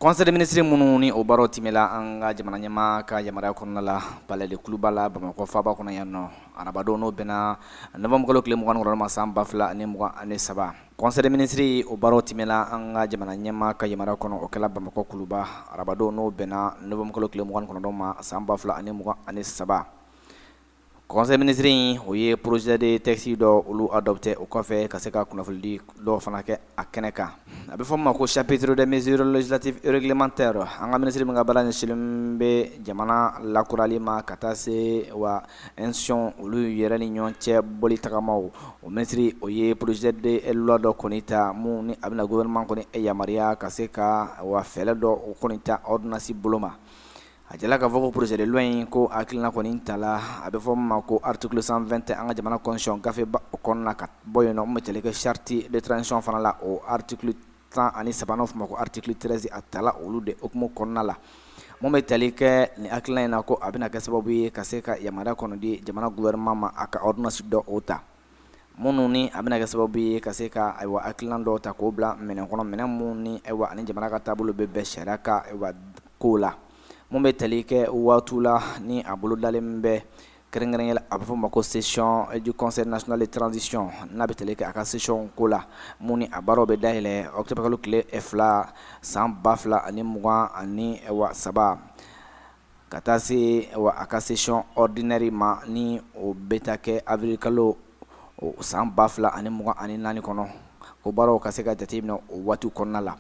Conseil des ministres minnu ni o baaraw timɛla an ka jamana ɲɛmaa ka yamaruya kɔnɔna la, Palais de Kuluba la, Bamakɔ faaba kɔnɔ yan nɔ, arabadon, n'o bɛnna novembre kalo tile 29 ma, san 2023. Conseil des ministres, o baaraw timɛla an ka jamana ɲɛmaa ka yamaruya kɔnɔ. O kɛla Bamakɔ Kuluba arabadon, n'o bɛnna novembre kalo tile 29 ma, san 2023. Conseil ministre in, o ye projet de texte dɔ olu adopté. O kɔfɛ, ka se ka kunnafonidi dɔw fana kɛ a kɛnɛ kan. A bɛ fɔ min ma ko chapitre des mesures législatives et réglementaires. An ka minisiri min ka baara ɲɛsinnen bɛ jamana lakurali ma, ka taa se wa institution olu yɛrɛ ni ɲɔgɔn cɛ bɔli tagamaw, o minisiri, o ye projet de loi dɔ kɔni ta, mun ni a bɛna gouvernement kɔni yamaruya ka se ka wa fɛɛrɛ dɔ o kɔni ta ordonnance bolo ma. A jala k'a fɔ ko projet de loi in, ko hakilina kɔni tala, a bɛ fɔ min ma ko article 120 an ka jamana constitution gafe o kɔnɔna, ka bɔ yen nɔ, mun bɛ tali kɛ charte de transition fana la, o article 13, n'o fɔ ma ko article 13, a tala olu de hukumu kɔnɔna la. Mun bɛ tali kɛ nin hakilina in na, ko a bɛna kɛ sababu ye ka se ka yamaruya kɔni di jamana gouvernement ma, a ka ordonnance dɔ o ta, minnu ni a bɛna kɛ sababu ye ka se ka, ayiwa, hakilina dɔw ta k'o bila minɛn kɔnɔ, minɛn mun ni, ayiwa, ani jamana ka taabolo bɛ bɛn sariya ka, ayiwa, kow la. Mun bɛ tali kɛ waatiw la ni a bolo dalen bɛ, kɛrɛnkɛrɛnnenya a bɛ fɔ ma ko session du Conseil national de transition, n'a bɛ tali kɛ a ka session ko la, mun ni a baaraw bɛ dayɛlɛ octobre kalo tile 2, san 2023, ka taa se wa a ka session ordinaire ma, ni o bɛ taa kɛ avril kalo san 2024 kɔnɔ, ko baaraw ka se ka jateminɛ o waati kɔnɔna la.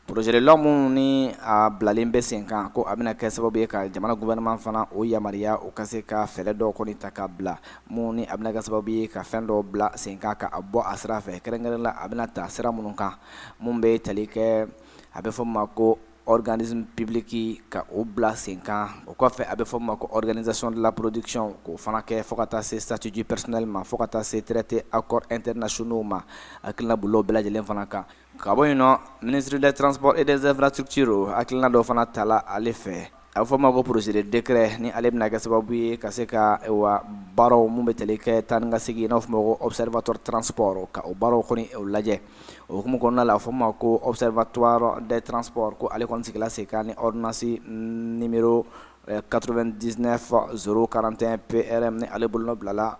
Projet de loi minnu ni a bilalen bɛ sen kan, ko a bɛna kɛ sababu ye ka jamana gouvernement fana o yamaruya, o ka se ka fɛɛrɛ dɔw kɔni ta ka bila, mun ni a bɛna kɛ sababu ye ka fɛn dɔw bila sen kan, ka a bɔ a sira fɛ. Kɛrɛnkɛrɛn la, a bɛna ta sira minnu kan, mun bɛ tali kɛ, a bɛ fɔ min ma ko organisme public, ka o bila sen kan. O kɔfɛ, a bɛ fɔ ma ko organisation de la production, k'o fana kɛ, fo ka taa se statut du personnel ma, fo ka taa se traité, accords internationaux ma. Hakilina bolo bɛɛ lajɛlen fana kan. Ka bɔ yen nɔ, ministre des Transports et des Infrastructures, hakilina dɔ fana tala ale fɛ, a bɛ fɔ ma ko projet de décret, ni ale bɛna kɛ sababu ye ka se ka wa baaraw mun bɛ tali kɛ taa ni ka segin, n'a fɔ ma ko observatoire transport, ka o baaraw kɔni o lajɛ. O hukumu kɔnɔna la, a fɔ ma ko Observatoire des transports, ko ale kɔni sigila sen kan ni ordonnance numéro 99 041 PRM, ni ale bolonɔ bilala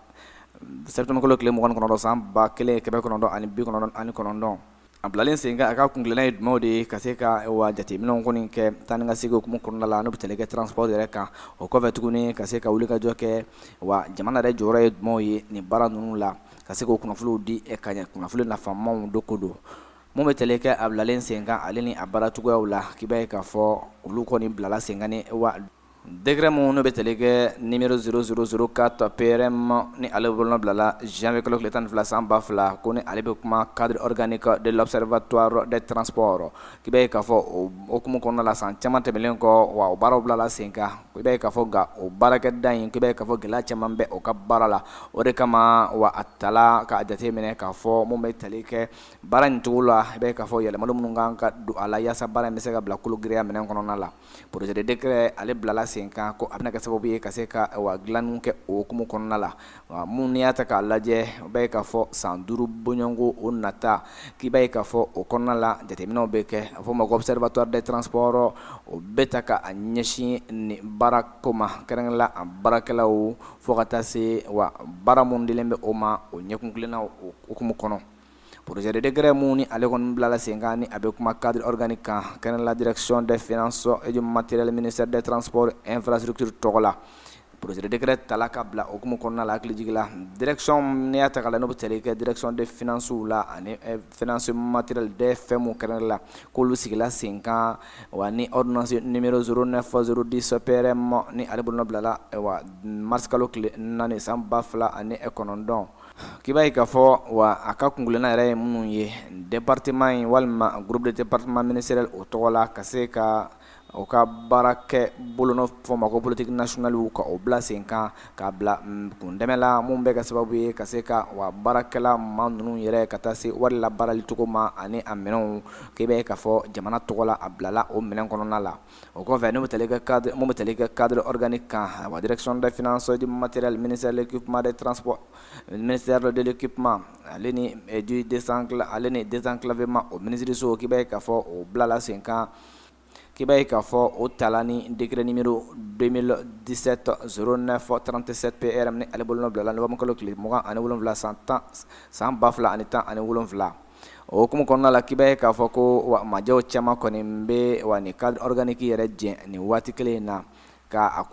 septembre kalo tile 29, san 1999. A bilalen sen kan, a ka kuntilenna ye jumɛnw de ye? Ka se ka wa jateminɛw kɔni kɛ taa ni ka segin hukumu kɔnɔna la, n'o bɛ tali kɛ transport yɛrɛ kan. O kɔfɛ tuguni, ka se ka wuli ka jɔ kɛ, wa jamana yɛrɛ jɔyɔrɔ ye jumɛnw ye nin baara ninnu la, ka se k'o kunnafoniw di ka ɲɛ, kunnafoni nafamaw do ko don. Mun bɛ tali kɛ a bilalen sen kan, ale ni a baara cogoyaw la, k'i b'a ye k'a fɔ olu kɔni bilala sen kan ni wa décret mun n'o bɛ tali kɛ numéro 0004 PRM, ni ale bolonɔ bilala janvier kalo tile 12, san 2000, ko ni ale bɛ kuma cadre organique de l'Observatoire des transports. K'i b'a ye k'a fɔ o hukumu kɔnɔna la, san caman tɛmɛnen kɔ, wa o baaraw bilala sen kan. I b'a ye k'a fɔ nka o baarakɛda in, k'i b'a ye k'a fɔ gɛlɛya caman bɛ o ka baara la. O de kama wa a tala k'a jate minɛ k'a fɔ mun bɛ tali kɛ baara in cogo la, i b'a ye k'a fɔ yɛlɛmali minnu kan ka don a la, yaasa baara in bɛ se ka bila kolo giriya minɛn kɔnɔna la. Projet de décret, ale bilala sen kan, ko a bɛna kɛ sababu ye ka se ka wa dilanniw kɛ o hukumu kɔnɔna la. Wa mun n'i y'a ta k'a lajɛ, o b'a ye k'a fɔ san 5 bɔɲɔgɔnko o nata, k'i b'a ye k'a fɔ o kɔnɔna la, jateminɛw bɛ kɛ. A fɔ ma ko Observatoire des transports, o bɛ ta ka a ɲɛsin nin baara ko ma, kɛrɛnkɛrɛn la a baarakɛlaw, fo ka taa se wa baara mun dilen bɛ o ma, o ɲɛkun kelenna o hukumu kɔnɔ. Projet de décret mun ni ale kɔni bilala sen kan, ni a bɛ kuma cadre organique kan, kɛrɛnkɛrɛn la Direction des finances et du matériel, ministère des Transports, Infrastructures tɔgɔ la, projet de décret tala ka bila o hukumu kɔnɔna la. Hakili jigin la, direction n'i y'a ta k'a lajɛ, n'o bɛ tali kɛ direction des finances la ani finance matériel des fɛn mun kɛrɛnkɛrɛn la, k'olu sigila sen kan wa ni ordonnance numéro 09010 PRM, ni ale bolonɔ bilala wa mars kalo tile 4, san 2009. K'i b'a ye k'a fɔ wa a ka kuntilenna yɛrɛ ye minnu ye, département in walima groupe de département ministériel o tɔgɔ la, ka se ka o ka baara kɛ bolo, n'o fɔ ma ko politique nationale, ka o bila sen kan, k'a bila kun dɛmɛ la, mun bɛ kɛ sababu ye ka se ka wa baarakɛla maa ninnu yɛrɛ, ka taa se wari la baarali cogo ma ani a minɛnw. K'i b'a ye k'a fɔ jamana tɔgɔ la, a bilala o minɛn kɔnɔna la. O kɔfɛ, n'o bɛ tali kɛ cadre, mun bɛ tali kɛ cadre organique kan, wa Direction des finances, du matériel, ministère de l'Équipement des transports, ministère de l'Équipement ale ni du désencla ale ni désenclavement, o minisiriso, k'i b'a ye k'a fɔ o bilala sen kan. K'i b'a ye k'a fɔ o tala ni décret numéro 2017 09 37 PR ni ale bolonɔ bilala novembre kalo tile 27 san 2017. O hukumu kɔnɔna la, k'i b'a ye k'a fɔ ko wa majɛw caman kɔni bɛ wa nin cadre organique yɛrɛ jɛ nin waati kelen in na, ka a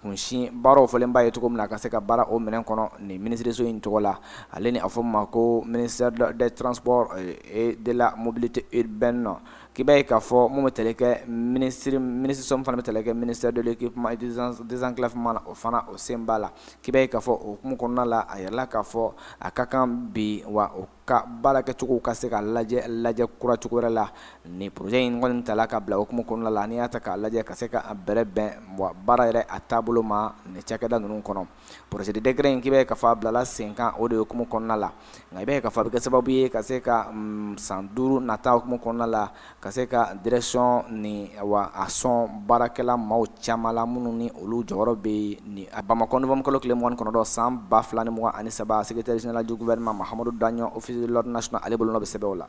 kunsin baaraw fɔlenba ye cogo min na, a ka se ka baara o minɛn kɔnɔ nin minisiriso in tɔgɔ la, ale ni a fɔ ma ko ministère des Transports et de la Mobilité urbaine. K'i b'a ye k'a fɔ mun bɛ tali kɛ minisiri minisiriso min fana bɛ tali kɛ ministère de l'Équipement et désenclavement na, o fana o sen b'a la. K'i b'a ye k'a fɔ o hukumu kɔnɔna la, a yirala k'a fɔ a ka kan bi wa o ka baarakɛcogo ka se ka lajɛ lajɛ kura cogo wɛrɛ la. Ni projet in kɔni tala ka bila hukumu kɔnɔna la, n'i y'a ta k'a lajɛ, ka se ka bɛrɛ bɛn wa baara yɛrɛ a taabolo ma nin cakɛda ninnu kɔnɔ. Projet de décret in, k'i b'a ye k'a fɔ a bilala sen kan o de hukumu kɔnɔna la. Nka i b'a ye k'a fɔ a bɛ kɛ sababu ye ka se ka san 5 nata hukumu kɔnɔna la, ka se ka direction ni wa a sɔn baarakɛla maaw caman la, minnu ni olu jɔyɔrɔ bɛ nin. Bamakɔ, novembre kalo tile 29 san 2023, secrétaire général du gouvernement Mahamadou Daɲɔ, office de l'ordre national, ale bolonɔ bɛ sɛbɛn o la.